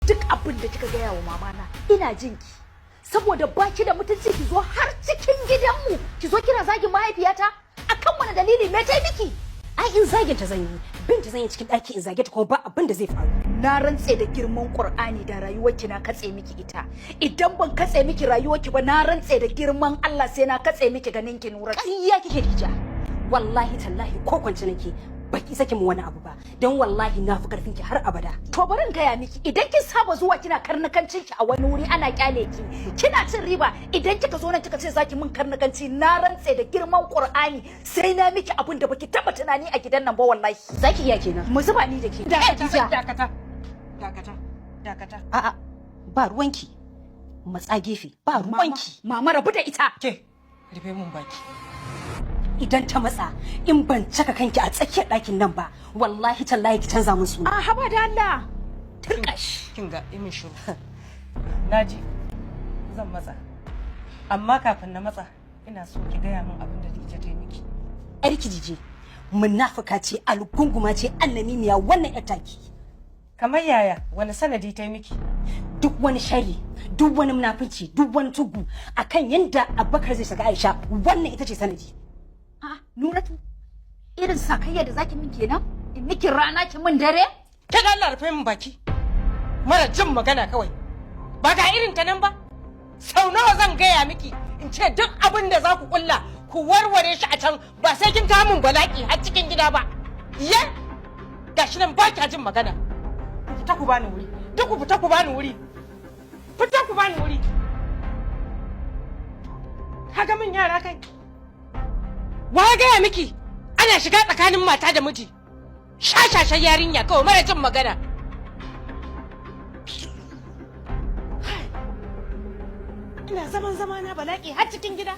Duk abin da kika gaya wa mamana ina jin ki. Saboda baki da mutunci, ki zo har cikin gidanmu ki zo kina zagin mahaifiyata. Akan wani dalili? Me ta miki? Ai in zagin ta zan yi, bin ta zan yi cikin ɗaki in zage ta, kuma ba abin da zai faru. Na rantse da girman Qur'ani, da rayuwarki na katse miki ita. Idan ban katse miki rayuwarki ba, na rantse da girman Allah sai na katse miki ganin ki, Nura. Ƙarya kike, Dija. Wallahi tallahi, ko kwance nake baki saki mu wani abu ba, don wallahi na fi karfin ki har abada. To, bari in gaya miki, idan kin saba zuwa kina karnukancin ki a wani wuri ana kyale ki, kina cin riba, idan kika zo nan kika ce zaki min karnukanci, na rantse da girman Qur'ani sai na miki abin da baki taba tunani a gidan nan ba, wallahi. Zaki iya kenan. Mu zuba ni da ke. Dakata. Dakata, dakata, dakata. A'a, ba ruwanki, matsa gefe, ba ruwanki. Mama, rabu da ita. Ke, rufe mun baki. Idan ta matsa, in ban caka kanki a tsakiyar ɗakin nan ba, wallahi tallahi ki canza mun suna. A haba da Allah, turkash. Kin ga, imin shiru. Naji, zan matsa, amma kafin na matsa ina so ki gaya min abin da Dija ta yi miki. Yarki Dije munafuka ce, algunguma ce, annamimiya, wannan yar taki. Kamar yaya? Wani sanadi ta yi miki? Duk wani sharri, duk wani munafunci, duk wani tugu akan yanda Abubakar zai shiga Aisha, wannan ita ce sanadi. A Nuratu, irin sakayya da zaki min kenan? In miki rana ki min dare? Ke da Allah, rufe min baki, mara jin magana kawai. Ba ga irin ta nan ba. Sau nawa zan gaya miki in ce duk abin da za ku kulla ku warware shi a can, ba sai kin kawo min bala'i har cikin gida ba? Ye, gashi nan ba kya jin magana. Ku fita ku bani wuri, duk ku fita ku bani wuri, fita ku bani wuri. Kaga min yara kai. Wa ya gaya miki ana shiga tsakanin mata da miji? Shashashan yarinya kawai, mara jin magana. Ina zaman zama na, bala'i har cikin gida.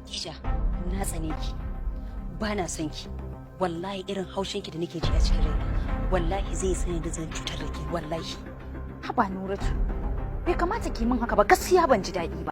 Dija, na tsane ki, ba na son ki. Wallahi irin haushin ki da nake ji a cikin raina, wallahi zai sani da zan cutar da ki, wallahi. Haba Nuratu, bai kamata ki min haka ba, gaskiya ban ji daɗi ba.